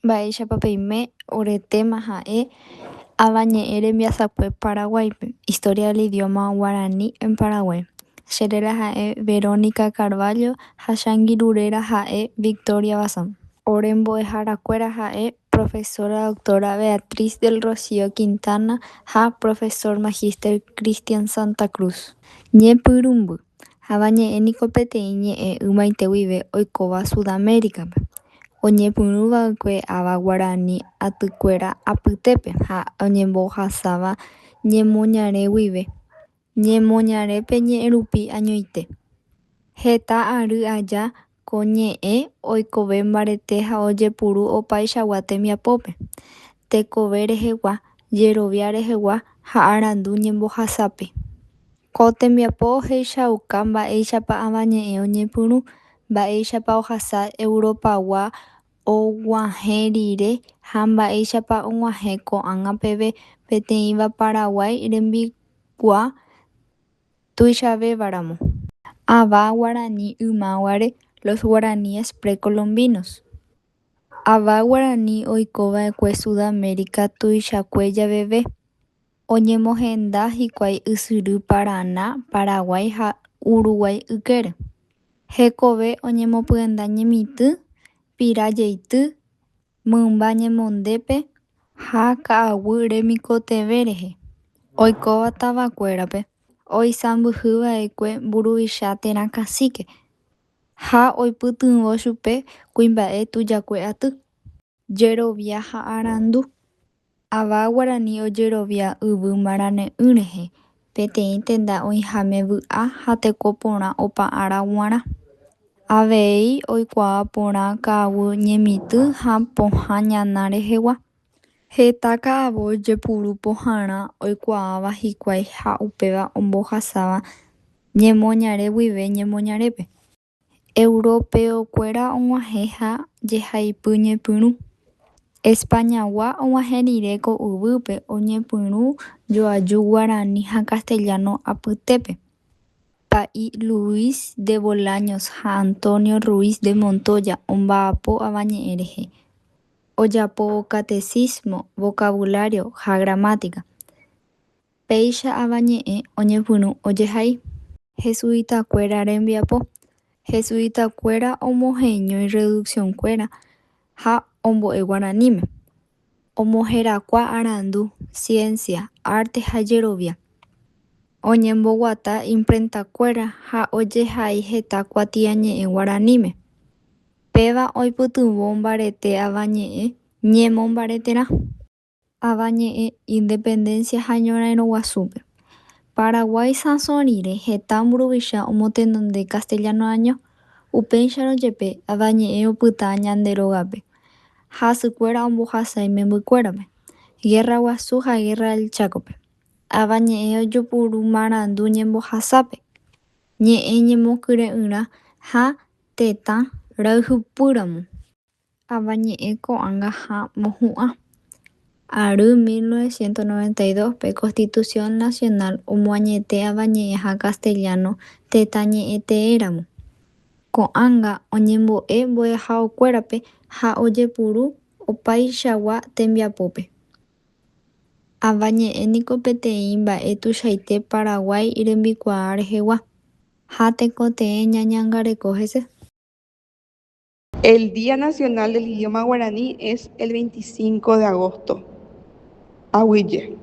Mba'éichapa peime ore tema ha'e Avañe'ẽ rembiasakue Paraguáipe, Historia del idioma guaraní en Paraguay. Che réra ha'e Verónica Carballo ha che angirũ réra ha'e Victoria Bazán. Ore mbo'eharakuéra ha'e Profesora Doctora Beatriz del Rocío Quintana ha Profesor Magíster Cristian Santacruz. Ñepyrũmby. Avañe'ẽ niko peteĩ ñe'ẽ ymaite guive oikóva Sudamérica-pe. Oñepyrũva'ekue ava guarani atykuéra apytépe ha oñembohasáva ñemoñare guive ñemoñarépe ñe'ẽ rupi añoite. Heta ary aja ko ñe'ẽ oikove mbarete ha ojepuru opaichagua tembiapópe, tekove rehegua, jerovia rehegua ha arandu ñembohasápe. Ko tembiapo ohechauka mba'éichapa Avañe'ẽ oñepyrũ, mba'éichapa ohasa Europagua og̃uahẽ rire ha mba'éichapa og̃uahẽ ko'ág̃a peve peteĩva Paraguái rembikuaa tuichavévaramo. Ava guarani ymaguare Los guaraníes precolombinos. Ava guarani oikova'ekue Sudamérica tuichakue javeve. Oñemohenda hikuái ysyry Parana, Paraguái ha Uruguay ykére. Hekove oñemopyenda ñemitỹ, pira jeity, mymba ñemondépe ha ka'aguy remikotevẽ rehe. Oikóva tavakuérape oisãmbyhyva'ekue mburuvicha térã cacique ha oipytyvõ chupe kuimba'e tujakue aty. Jerovia ha arandu. Ava guarani ojerovia yvy marane'ỹ rehe, peteĩ tenda oĩháme vy'a ha teko porã opa ára g̃uarã. Avei oikuaa porã ka'aguy ñemitỹ ha pohã ñana rehegua. Heta ka'avo ojepuru pohãrã oikuaáva hikuái ha upéva ombohasáva ñemoñare guive ñemoñarépe. Europeokuéra og̃uahẽ ha jehaipy ñepyrũ. Españagua og̃uahẽ rire ko yvýpe oñepyrũ joaju guarani ha castellano apytépe. Pa'i Luis de Bolaños ha Antonio Ruiz de Montoya omba'apo Avañe'ẽ rehe, ojapóvo catecismo, vocabulario ha gramática. Péicha Avañe'ẽ oñepyrũ ojehai. Jesuitakuéra rembiapo. Jesuitakuéra omoheñói reducción-kuéra ha ombo'e guaraníme. Omoherakuã arandu, ciencia, arte ha jerovia. Oñemboguata imprentakuéra ha ojehai heta kuatiañe'ẽ guaraníme. Péva oipytyvõ mbarete Avañe'ẽ ñemombareterã. Avañe'ẽ Independencia ha Ñorairõ Guasúpe. Paraguái sãso rire heta mburuvicha omotenonde castellano año, upéicharõ jepe Avañe'ẽ opyta ñande rógape ha sykuéra ombohasa imembykuérape. Guerra Guasu ha Guerra del Chaco-pe. Avañe'ẽ ojepuru marandu ñembohasápe, ñe'ẽ ñemokyre'ỹrã ha tetã rayhupýramo. Avañe'ẽ ko'ág̃a ha mohu'ã. Ary 1992-pe Constitución Nacional omoañete Avañe'ẽ ha castellano tetã ñe'ẽ teéramo. Ko'ág̃a oñembo'e mbo'ehaokuérape ha ojepuru opaichagua tembiapópe. Avañe'ẽ niko peteĩ mba'e tuichaite Paraguái rembikuaa rehegua ha tekotevẽ ñañangareko hese. El Día Nacional del Idioma Guaraní es el 25 de agosto. Aguyje.